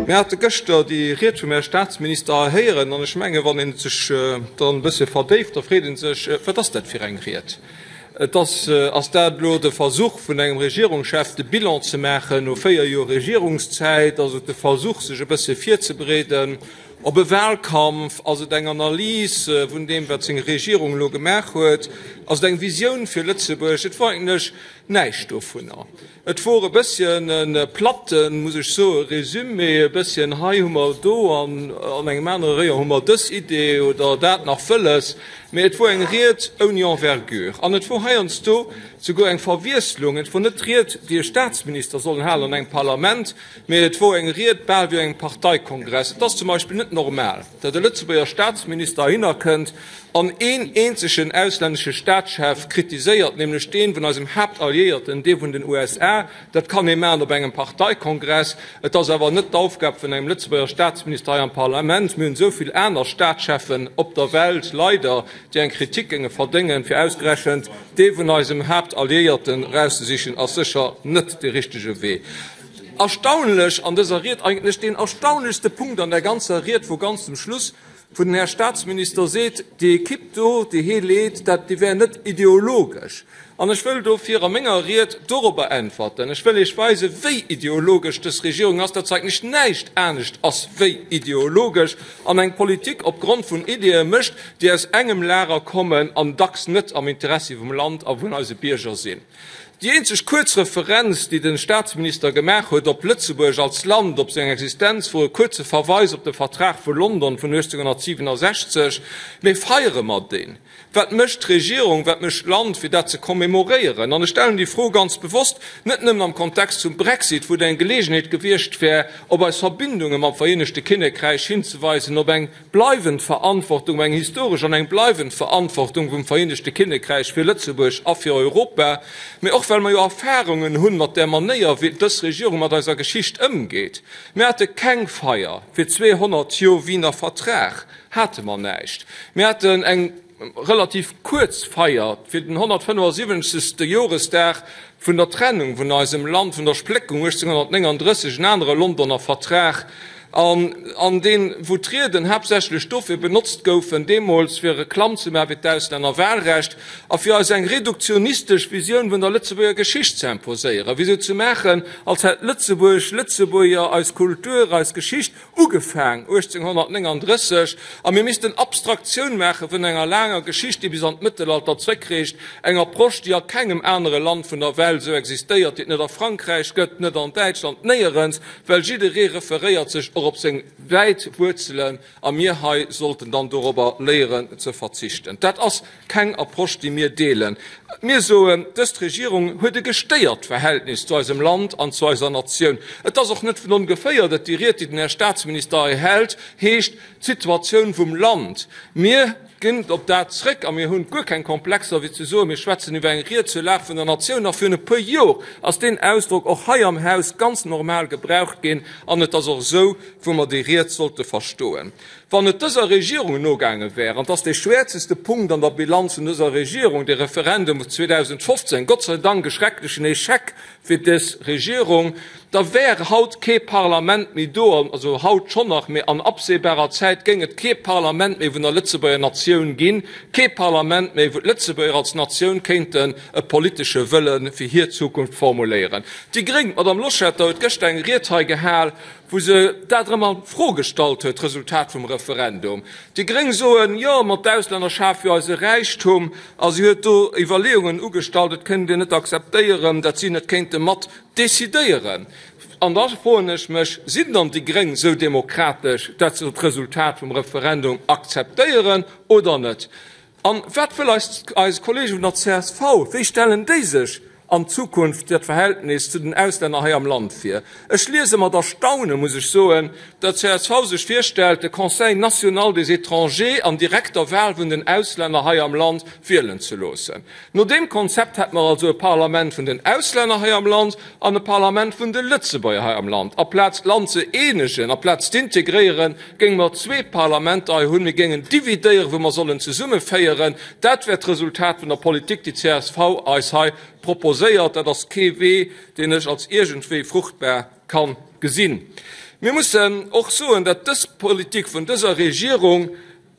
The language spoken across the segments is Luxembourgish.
Mir hate gëschter déi Ried vum Här Statsminister héieren an ech mengen, wann ee sech dann e bësse verdéift, da freet ee sech, Wat ass dat fir eng Ried? Et ass, ass dat elo de Versuch vun engem Regierungschef, de Bilan ze maachen no 4 Joer Regierungszäit? Ass et de Versuch, sech e bësse virzebereeden op e Wahlkampf? Ass et eng Analys vun deem, wat seng Regierung elo gemaach huet? Ass et eng Visioun fir Lëtzebuerg? Et wor eigentlech näischt dovunner. Et wor e bësschen e platten, muss ech soen, Résumé, e bësschen hei hu mer do an an engem anere Rayon hu mer dës Idee oder dat nach wëlles, mee et wor eng Ried ouni Envergure an et wor heiansdo souguer eng Verwiesslung. Et wor net d'Ried, déi e Staatsminister sollen halen an engem Parlament, mee et wor eng Ried bal wéi engem Parteikongress. Et ass zum Beispill net normal, datt e Lëtzebuerger Staatsminister heihinner kënnt an een eenzegen auslännesche Staatschef kritiséiert, nämlech dee vun eisem Haaptalliéierten, dee vun den USA. Dat kann ee maachen op engem Parteikongress, et ass awer net d'Aufgab vun engem Lëtzebuerger Staatsminister hei am Parlament. Mir hunn esou vill aner Staatscheffen op der Welt, leider, déi eng Kritik géinge verdéngen. Fir ausgerechent dee vun eisem Haaptalliéierten erauszesichen, ass sécher net dee richtege Wee. Erstaunlech an dëser Ried, eigentlech deen erstaunlechste Punkt an der ganzer Ried, wor ganz zum Schluss, wou den Här Statsminister seet, déi Equipe do, déi hee leet, dat, déi wär net ideologesch. An ech wëll dofir a menger Ried dorobber äntwerten. Ech wëll Iech weisen, wéi ideologesch dës Regierung ass, datt se eigentlech näischt anescht ass wéi ideologesch an eng Politik opgrond vun Ideeë mécht, déi aus engem Lager kommen an dacks net am Interessi vum Land a vun eise Bierger sinn. Déi eenzeg kuerz Referenz, déi de Staatsminister gemaach huet op Lëtzebuerg als Land, op seng Existenz, wor e kuerze Verweis op de Vertrag vu London vun 1867. Mee feiere mer deen? Wat mécht d'Regierung, wat mécht d'Land, fir dat ze commémoréieren? An ech stellen déi Fro ganz bewosst, net nëmmen am Kontext vum Brexit, wou et eng Geleegenheet gewiescht wär, op eis Verbindunge mam Vereenegte Kinnekräich hinzeweisen, op eng bleiwend Verantwortung, eng historesch an eng bleiwend Verantwortung vum Vereenegte Kinnekräich fir Lëtzebuerg a fir Europa, mee och well mer jo Erfahrungen hunn mat där Manéier, wéi dës Regierung mat eiser Geschicht ëmgeet. Mir hate keng Feier fir 200 Joer Wiener Vertrag, hate mer näischt. Mir haten eng relativ kuerz Feier fir den 175. Joresdag vun der Trennung vun eisem Land, vun der Spléckung 1839, en anere Londoner Vertrag, an an deen, wou d'Rieden haaptsächlech dofir benotzt goufen, deemools fir Reklamm ze maache fir d'Auslännerwahlrecht a fir eis eng reduktionistesch Visioun vun der Lëtzebuerger Geschicht ze imposéieren, fir esou ze maachen, als hätt Lëtzebuerg, Lëtzebuerger, eis Kultur, eis Geschicht Ugefaang 1839, a mir missten Abstraktioun maache vun enger laanger Geschicht, déi bis an d'Mëttelalter zréckreecht, eng Approche, déi a kengem anere Land vun der Welt esou existéiert, déi et net a Frankräich gëtt, net an Däitschland, néierens, well jidderee referéiert sech och op seng wäit Wuerzelen, a mir hei sollten dann dorobber léieren ze verzichten. Dat ass Keng Approche, déi mir deelen. Mir soen, dëst Regierung huet e gestéiert Verhältnis zu eisem Land an zu eiser Natioun. Et ass och net vun ongeféier, datt déi Ried, déi den Här Statsminister hei hält, heescht, d'Situatioun vum Land. Mir ginn op dat zréck a mir hunn guer keng Komplexer, wéi ze soen, mir schwätzen iwwer eng Ried zur Lag vun der Natioun. Nach virun e puer Jor ass deen Ausdrock och hei am Haus ganz normal gebraucht ginn an et ass och esou, wou mer déi Ried sollte verstoen. Wann et dëser Regierung nogaange wär, an 't ass dee schwäerzeste Punkt an der Bilanz vun dëser Regierung, dee Referendum vu 2015, Gott sei Dank e schrecklechen Echec fir dës Regierung, da wär haut kee Parlament méi do, also haut schonn nach, mee an absehbarer Zäit géing et kee Parlament méi vun der Lëtzebuerger Natioun ginn, kee Parlament méi, wou d'Lëtzebuerger als Natioun kéinten e politesche Wëlle fir hir Zukunft formuléieren. Déi Gréng, d'Madame Loschetter huet gëschter eng Ried hei gehal, wou se dat erëm a Fro gestallt huet, d'Resultat vum Referendum. Déi Gréng soen, jo, ma d'Auslänner schafe jo eise Räichtum. A si huet do Iwwerleeungen ugestallt, et kéint een net akzeptéieren, datt si net kéinte mat decidéieren. An da froen ech mech, Sinn dann déi Gréng esou demokratesch, datt se d'Resultat vum Referendum akzeptéieren oder net? An wat wëll eis eis Kollege vun der csv? Wéi stellen déi sech an Zukunft dat Verhältnis zu den Auslänner hei am Land vir? Ech liese mat Erstaune, muss ech soen, datt csv sech virstellt, de Conseil national des étrangers an direkter Wahl vun den Auslänner hei am Land wielen ze loossen. No deem Konzept hätt mer also e Parlament vun den Auslänner hei am Land an e Parlament vun de Lëtzebuerger hei am Land. Aplaz d'Land ze eenegen, aplaz z'integréieren, géinge mer zwee Parlamenter hei hunn, mir géingen dividéieren, wou mer sollen zesummeféieren. Dat wär d'Resultat vun der Politik, déi csv eis hei proposéiert. Dat ass kee Wee, deen ech als iergendwéi fruchtbar ka gesinn. Mir mussen och soen, datt dës Politik vun dëser Regierung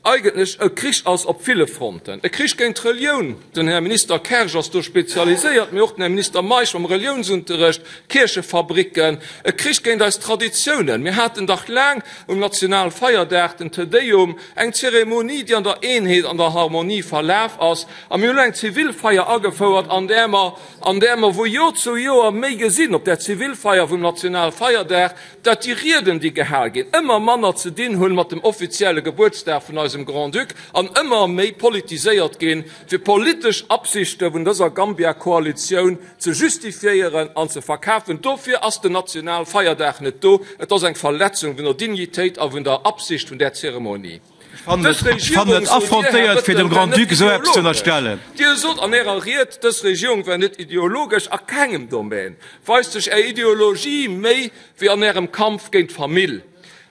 eigentlech e Krich ass op ville Fronten. E Krich géint d'Relioun, den Här Minister Kersch ass do spezialiséiert, mee och den Här Minister Meisch mam Reliounsunterrecht, Kierchefabricken, e Krich géint eis Traditiounen. Mir haten dach laang um Nationalfeierdag, den Te Deum, eng Zeremonie, déi an der Eenheet, an der Harmonie verlaf ass, a mir hunn elo eng Zivilfeier agefouert, an där mer, an där mer vu Joer zu Joer méi gesinn op där Zivilfeier vum Nationalfeierdag, dat déi Rieden, déi gehal ginn, ëmmer manner ze dinn hunn mat dem offizielle Gebuertsdag vun eisem Grand-Duc an ëmmer méi politiséiert ginn, fir politesch Absichte vun dëser Gambia-Koalitioun ze justifiéieren an ze verkafen. Dofir ass den Nationalfeierdag net do. Et ass eng Verletzung vun der Dignitéit a vun der Absicht vun där Zeremonie. Dës Regierung, sot Dir, Här Bettel, wär net ideologesch. Dir sot an Ärer Ried, dës Regierung wär net ideologesch. A kengem Domän weist sech Är Ideologie méi wéi an Ärem Kampf géint d'Famill.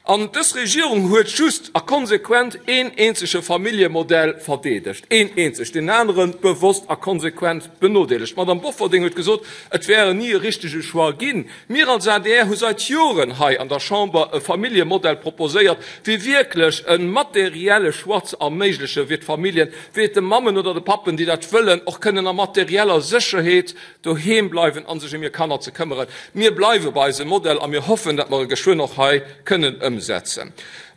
An dës Regierung huet just a konsequent een eenzege Familljemodell verdeedegt, een eenzeg, deen anere bewosst a konsequent benodeelegt. D'Madame Bofferding huet gesot, et wär ni e richtege Choix ginn. Mir als adr hu seit Joren hei an der Chamber e Familljemodell proposéiert, fir wierklech e materielle Choix ze erméiglechen fir d'Familljen, fir et de Mammen oder de Pappen, déi dat wëllen, och kënnen a materieller Sécherheet doheem bleiwen a sech ëm hir Kanner ze këmmeren. Mir bleiwe bei eisem Modell a mir hoffen, datt mer e geschwënn och hei kënnen ëmsetzen.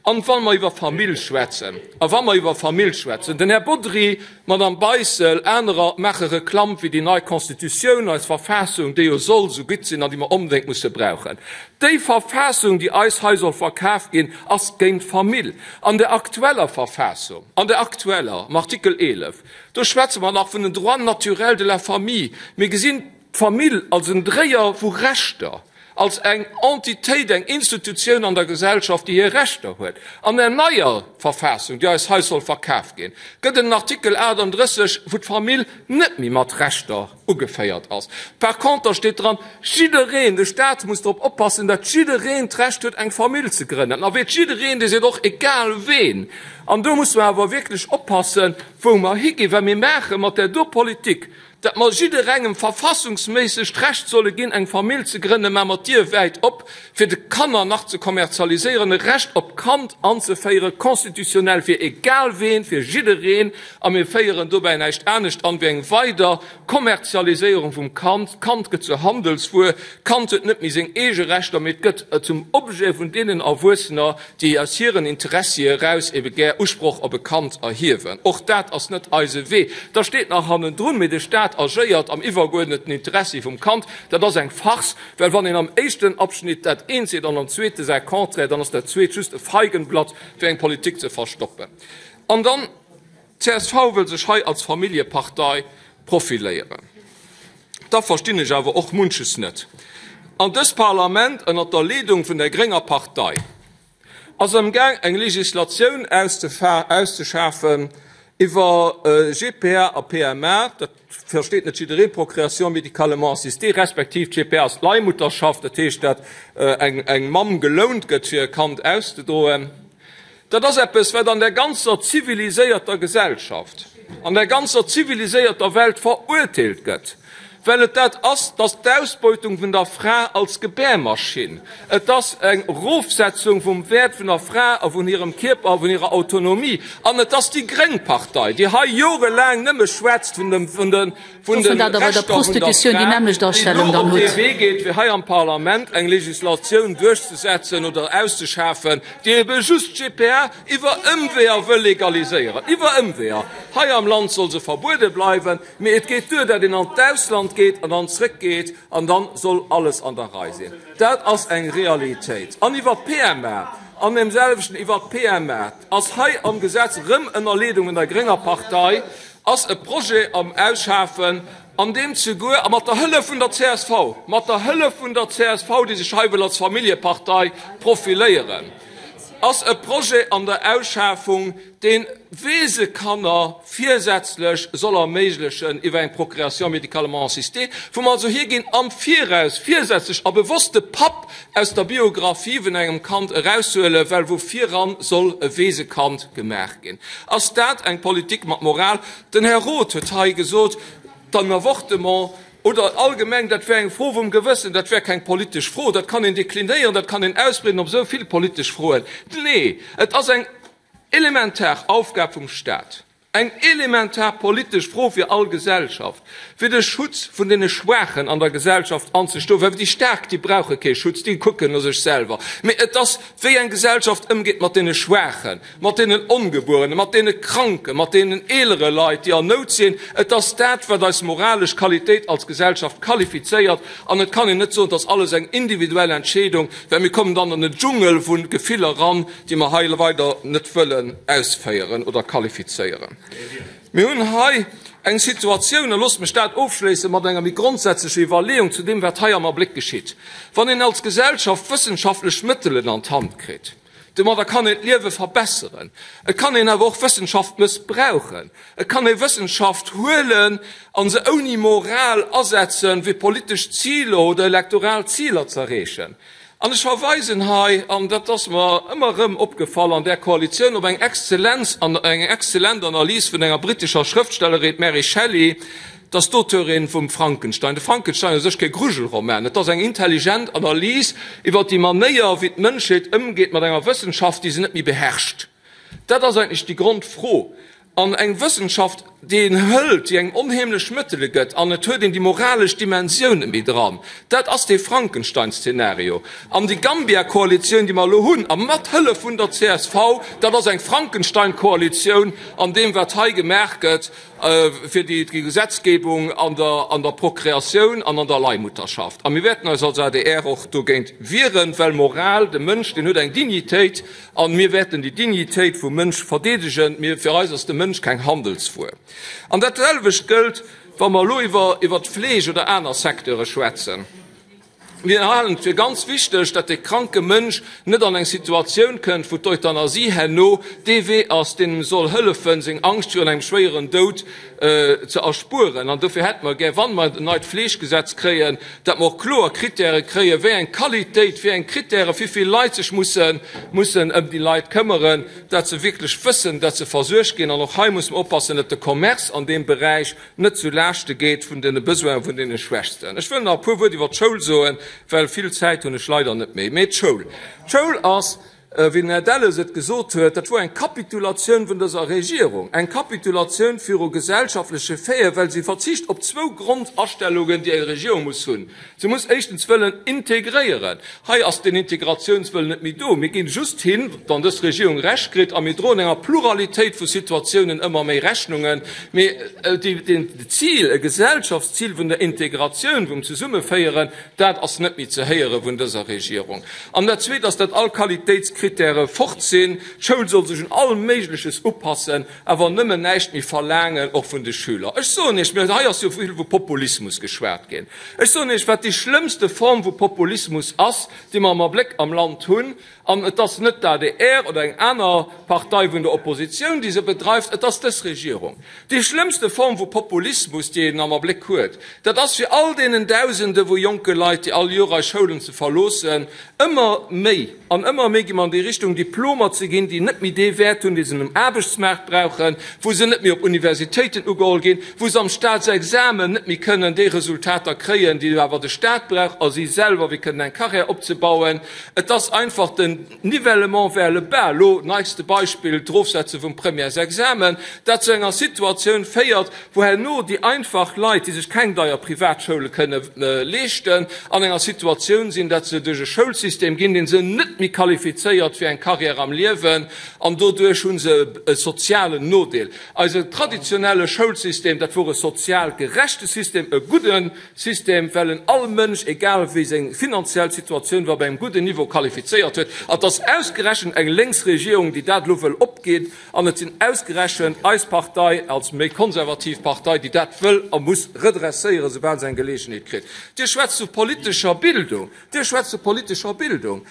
An wa mer iwwer Famill schwätzen, a wa mer iwwer Famill schwätzen, den Här Bodry, d'Madame Beissel, anerer maache Reklamm fir déi nei Constitutioun, eis Verfassung, déi jo soll esou gutt sinn an déi mer onbedéngt musse brauchen. Déi Verfassung, déi eis hei soll verkaf ginn, ass géint d'Famill. An der aktueller Verfassung, an der aktueller, am Artikel 11, Do schwätze mer nach vun den Droits naturels de la famille. Mir gesinn d'Famill als en Dréier vu Rechter, als eng Entitéit, eng Institutioun an der Gesellschaft, déi hir Rechter huet. An der neier Verfassung, déi eis hei soll verkaf ginn, gëtt en Artikel 38, wou d'Famill net méi mat Rechter ugeféiert ass. Par conter steet dran, jiddereen, de Staat muss drop oppassen, datt jiddereen d'Recht huet eng Famill ze grënnen. A wéi jiddereen, dee seet och egal ween. An do musse mer awer wierklech oppassen, wou mer higinn, well mir maache mat där do Politik, datt mer jidderengem verfassungsméisseg d'Recht solle ginn, eng Famill ze grënnen, maache mer d'Dier wäit op, fir de Kanner nach ze kommerzialiséieren, e Recht op Kand anzeféieren, constitutionnel fir egal ween, fir jiddereen, a mir féieren dobäi näischt anescht an wéi eng weider Kommerzialiséierung vum Kand. D'Kand gëtt zur Handelswuer, d'Kand huet net méi seng eege Rechter, mee et gëtt zum Objet vun deenen Erwuessener, déi aus hiren Interessie eraus ebe gär Usproch op e Kand erhiewen. Och dat ass net eise Wee. Da steet nach hannendrun, mee de Staat agéiert am iwwergeuerdneten Interessi vum Kand. Dat ass eng Farce. Well wann een am éischten Abschnitt dat eent seet an am zweete säi Contraire, dann ass dat zweet just e Feigenblatt, fir eng Politik ze verstoppen. An dann, d'CSV wëll sech hei als Familljepartei profiléieren. Da verstinn ech awer och munches net. An dëst Parlament ënnert der Leedung vun der grénger Partei ass amgaang eng Legislatioun auszeschafen iwwer GPA a PMA, dat versteet net jiddereen, Procréation médicalement assistée, respektiv d'GPA ass d'Leihmutterschaft, dat heescht dat eng Mamm gelount gëtt fir e Kand auszedroen. Dat ass eppes wat an der ganzer ziviliséierter Gesellschaft, an der ganzer ziviliséierter Welt verurteelt gëtt. Well et dat ass, et ass d'Ausbeutung vun der Fra als Gebärmaschinn, et ass eng Erofsetzung vum Wäert vun der Fra a vun hirem Kierper a vun hirer Autonomie. An et ass déi gréng Partei, déi hei jorelaang nëmme schwätzt vun de Rechter vun der Fra, déi elo op dee Wee geet, fir hei am Parlament eng Legislatioun duerchzesetzen oder auszeschafen, déi ebe just d'GPA iwwer Ëmweeër wëll legaliséieren. Iwwer Ëmweeër! Hei am Land soll se verbuede bleiwen. Mee et geet duer, dat een an d'Ausland geet an dann zrëckgeet an dann soll alles an der Rei sinn. Dat ass eng Realitéit. An iwwer d'PMA, an deem selwechten iwwer d'PMA ass hei am Gesetz, erëm ënner Leedung vun der grénger Partei, ass e Projet am Ausschafen, an deem zeguer, a mat der Hëllef vun der csv, mat der Hëllef vun der csv, déi sech hei wëll als Familljepartei profiléieren, ass e Projet an der Ausschafung, dee Weesekanner virsätzlech soll erméiglechen iwwer eng Procréation médicalement assistée, wou mer also hierginn am Viraus virsätzlech a bewosst de Papp aus der Biographie vun engem Kand eraushuelen, well vu viran soll e Weesekand gemaach ginn. Ass dat eng Politik mat Moral? Den Här Roth huet hei gesot, den Avortement. Oder allgemeng, dat wär eng Fro vum Gewëssen, dat wär keng politesch Fro, dat kann een deklinéieren, dat kann een ausbreeden op esou vill politesch Froen. Nee, et ass eng elementar Aufgab vum Staat, eng elementar politesch Fro fir all Gesellschaft, fir de Schutz vun deene Schwaachen an der Gesellschaft anzestoen, well déi Staark, déi brauche kee Schutz, déi kucken no sech selwer. Mee et ass, wéi eng Gesellschaft ëmgeet mat deene Schwaachen, mat deenen Ongebuerenen, mat deene Kranken, mat deenen eelere Leit, déi an Nout sinn. Et ass dat, wat eis moralesch Qualitéit als Gesellschaft qualifizéiert. An et kann een net soen, et ass alles eng individuell Entscheedung, well mir kommen dann an en Dschungel vu Gefiller eran, déi mer hei weider net wëllen ausféieren oder qualifizéieren. Mir hunn hei eng Situatioun, a loosst mech dat ofschléisse mat enger méi grondsätzlecher Iwwerleeung zu deem, wat hei am Abléck geschitt, Wann een als Gesellschaft wëssenschaftlech Mëttelen an d'Hand kritt, Domadder kann een d'Liewe verbesseren. Et kann een awer och Wëssenschaft mëssbrauchen. Et kann ee Wëssenschaft huelen a se ouni Moral asetzen, fir politesch Ziler oder elektoral Ziler z'erreechen. An ech verweisen hei, an dat ass mer ëmmer erëm opgefall an där Koalitioun, op eng Exzellenz an eng exzellent Analys vun enger brittescher Schrëftstellerin, d'Mary Shelley, Et ass d'Auteurin vum Frankenstein. De Frankenstein ass u sech kee Grujelroman, et ass eng intelligent Analys iwwer déi Manéier, wéi d'Mënschheet ëmgeet mat enger Wëssenschaft, déi se net méi beherrscht. Dat ass eigentlech déi Grondfro. An eng Wëssenschaft, déi een hëlt, déi engem onheemlech Mëttele gëtt, an et huet een déi moralesch Dimensioun net méi dran. Dat ass dee Frankenstein-Szenario. An déi Gambia-Koalitioun, déi mer elo hunn, a mat Hëllef vun der csv, dat ass eng Frankenstein-Koalitioun an deem, wat hei gemaach gëtt. fir déi Gesetzgebung an der Prokreatioun an an der Leihmutterschaft. A mir wäerten eis als adr och dogéint wieren, well Moral, de Mënsch, deen huet eng Dignitéit, a mir wäerten déi Dignitéit vum Mënsch verdeedegen. Mir, fir eis ass de Mënsch keng Handelswuer. An dat selwecht gëllt, wa mer elo iwwer d'Fleeg oder aner Secteure schwätzen. Mir halen et fir ganz wichteg, datt de kranke Mënsch net an eng Situatioun kënnt, wou d'Euthanasie herno dee Wee ass, deen em soll hëllefen, seng Angscht virun engem schwéieren Doud ze erspueren. An dofir hätte mer gär, wann mer en neit Fleeggesetz kréien, datt mer och kloer Krittäre kréien, wéi eng Qualitéit, wéi eng Krittäre, wéi vill Leit sech mussen mussen ëm déi Leit këmmeren, datt se wierklech wëssen, datt se versuergt ginn. An och hei musse mer oppassen, datt de Commerce an deem Beräich net zu Laaschte geet vun de Besoine vun deene Schwächsten. Ech wëll nach e puer Wuert iwwer d'Schoul soen, well vill Zäit hunn ech leider net méi. Mee d'Schoul, d'Schoul ass, wéi den Här Delles et gesot huet, dat wor eng Kapitulatioun vun dëser Regierung, eng Kapitulatioun viru gesellschaftleche Faiten, well se verzicht op zwou Grondastellungen, déi eng Regierung muss hunn. Se muss éischtens wëllen integréieren. Hei ass den Integratiounswëllen net méi do. Mir ginn just hin, wann dës Regierung Recht kritt, a mir droen enger Pluralitéit vu Situatiounen ëmmer méi Rechnungen. Mee d'Zil, e Gesellschaftszil vun der Integratioun, vum Zesummeféieren, dat ass net méi ze héiere vun dëser Regierung. An dat Zweet ass, datt all Qualitéitskrittäre fort sinn. D'Schoul soll sech un all Méigleches upassen. Awer nëmmen näischt méi verlaangen, och vun de Schüler. Ech soen Iech, mir, hei ass jo vill vu Populismus geschwat ginn, ech soen Iech, wat déi schlëmmste Form vu Populismus ass, déi mer am Abléck am Land hunn, an et ass net d'ADR oder eng aner Partei vun der Oppositioun, déi se bedreift, et ass dës Regierung. Déi schlëmmste Form vu Populismus, déi een am Abléck huet, dat ass fir all deenen Dausende vu jonke Leit, déi all Joer eis Schoulen ze verloossen, ëmmer méi an ëmmer méi gi mer an déi Richtung, Diplomer ze ginn, déi net méi dee Wäert hunn, dee se um Aarbechtsmaart brauchen, wou se net méi op Universitéiten ugeholl ginn, wou se am Staatsexamen net méi kënnen déi Resultater kréien, déi awer de Staat brauch a si selwer, fir kënnen eng Carrière opzebauen. Et ass einfach den Nivellement vers le bas, elo neiste Beispill, d'Erofsetze vum Premièresexamen, dat zu enger Situatioun féiert, wou herno déi einfach Leit, déi sech keng deier Privatschoule kënne leeschten, an enger Situatioun sinn, datt se duerch e Schoulsystem ginn, dee se net méi qualifizéiert fir eng Carrière am Liewen, an doduerch hu se e sozialen Nodeel. Eise traditionelle Schoulsystem, dat wor e sozial gerechte System, e gudde System, well en all Mënsch, egal wéi seng finanziell Situatioun war, op engem gudden Niveau qualifizéiert huet. An et ass ausgerechent eng lénks Regierung, déi dat elo wëll opginn. An et sinn ausgerechent eis Partei als méi konservativ Partei, déi dat wëll a muss redresséieren, soubal se eng Geleegenheet kritt. Dir schwätzt vu politescher Bildung. Dir schwätzt vu politescher Bildung.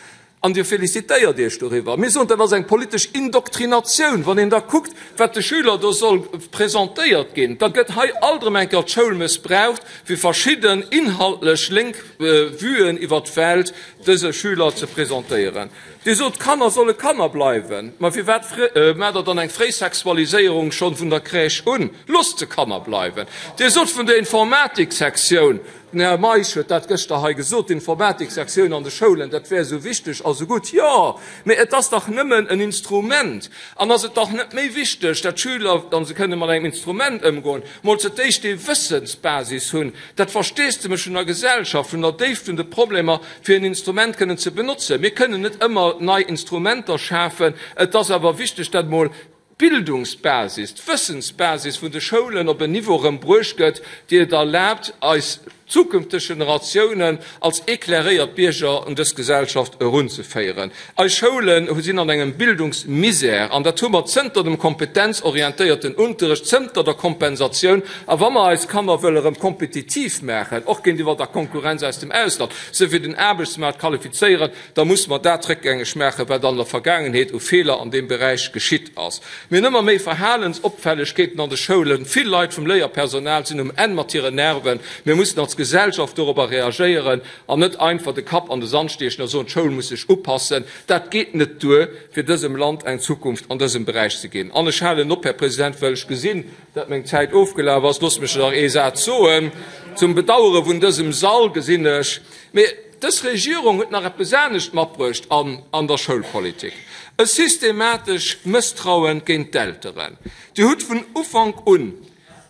An Dir félicitéiert Iech doriwwer. Mir soen, dat ass eng politesch Indoktrinatioun. Wann een da kuckt, wat de Schüler do soll presentéiert ginn, da gëtt hei alt erëm eng Kéier d'Schoul mëssbraucht, fir verschidden inhaltlech lénk Vuen iwwert d'Welt dëse Schüler ze presentéieren. Dir sot, d'Kanner solle Kanner bleiwen. Ma firwat maacht Der dann eng Fréisexualiséierung schonn vun der Crèche un? Loosst se Kanner bleiwen. Dir sot vun der Informatiksektioun, Den Här Meisch huet dat gëschter hei gesot, d'Informatiksektioun an de Schoulen, dat wär esou wichteg a sou gutt. Jo, mee et ass dach nëmmen en Instrument. An ass et dach net méi wichteg, dat d'Schüler, wa se kënne mat engem Instrument ëmgoen, mol zu d'éischt déi Wëssensbasis hunn, dat Versteesdemech vun der Gesellschaft, vun der Déift vun de Problemer, fir en Instrument kënnen ze benotzen. Mir kënnen net ëmmer nei Instrumenter schafen. Et ass awer wichteg, dat mol d'Bildungsbasis, d'Wëssensbasis vun de Schoulen op en Niveau erëm bruecht gëtt, déi et erlaabt, eis zukünfteg Generatiounen als éclairéiert Bierger un dës Gesellschaft erunzeféieren. Eis Schoule sinn an engem Bildungsmisär, an dat hu mer zënter dem kompetenzorientéierten Unterrecht, zënter der Kompensatioun. A wa mer eis Kanner wëlle erëm kompetitiv maachen, och géintiwwer der Konkurrenz aus dem Ausland, se fir den Aarbechtsmaart qualifizéieren, da musse mer dat réckgängeg maachen, wat an der Vergaangenheet u Feeler an deem Beräich geschitt ass. Mir hunn ëmmer méi Verhalensopfällegkeeten an de Schoulen. Vill Leit vum Léierpersonal sinn um Enn mat hiren Nerven. Mir mussen als Gesellschaft dorobber reagéieren an net einfach de Kapp an de Sand stiechen a soen, d'Schoul muss sech upassen. Dat geet net duer, fir dësem Land eng Zukunft an dësem Beräich ze ginn. An ech halen op, Här President, well ech gesinn, dat meng Zäit ofgelaf ass. Loosst mech nach ee Saz soen, zum Bedauere vun dësem Sall, gesinn ech. Mee dës Regierung huet nach eppes anescht matbruecht an der Schoulpolitik, e systematesch Mësstrauen géint d'Elteren. Dir hutt vun Ufank un,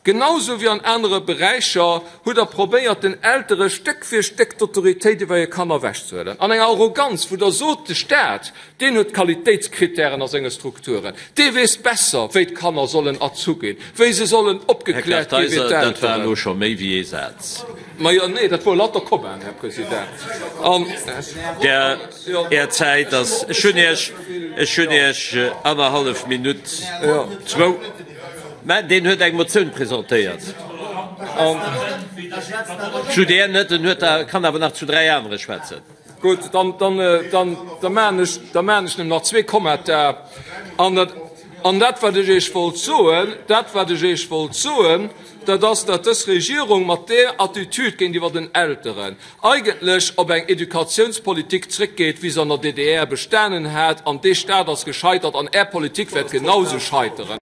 genau sou wéi an anere Beräicher, hutt Der probéiert, den Eltere Stéck fir Stéck d'Autoritéit iwwer hir Kanner ewechzehuelen, an enger Arroganz, wou Der sot, de Stat, Deen huet d'Qualitéitskritären a senge Strukturen. Dee weess besser, wéi d'Kanner sollen erzu ginn, wéi se sollen Här opgekläert gi wéi Kartheiser, dat war d'Elteren. elo scho méi wéi ee Saz. Majo, nee, dat wor lauter Kommaen, Här President. An. Där, Är Zäit ass. Ech hunn Iech, ech hunn Iech annerhallef Minutt, zwou, mä deen huet eng Motioun presentéiert. Zu där net, en huet da, kann awer nach zu dräi anere schwätzen. Gutt, dann, dann, dann, da maachen ech, da maachen ech nëmmen nach zwee Kommentar. An dat, an dat, wat ech Iech wollt soen, dat, wat ech Iech wollt soen, dat ass, datt dës Regierung mat där Attitüd géintiwwer den Elteren eigentlech op eng Educatiounspolitik zrëckgeet, wéi se an der DDR bestanen hat. An dee Stat ass gescheitert an Är Politik wäert genausou scheiteren.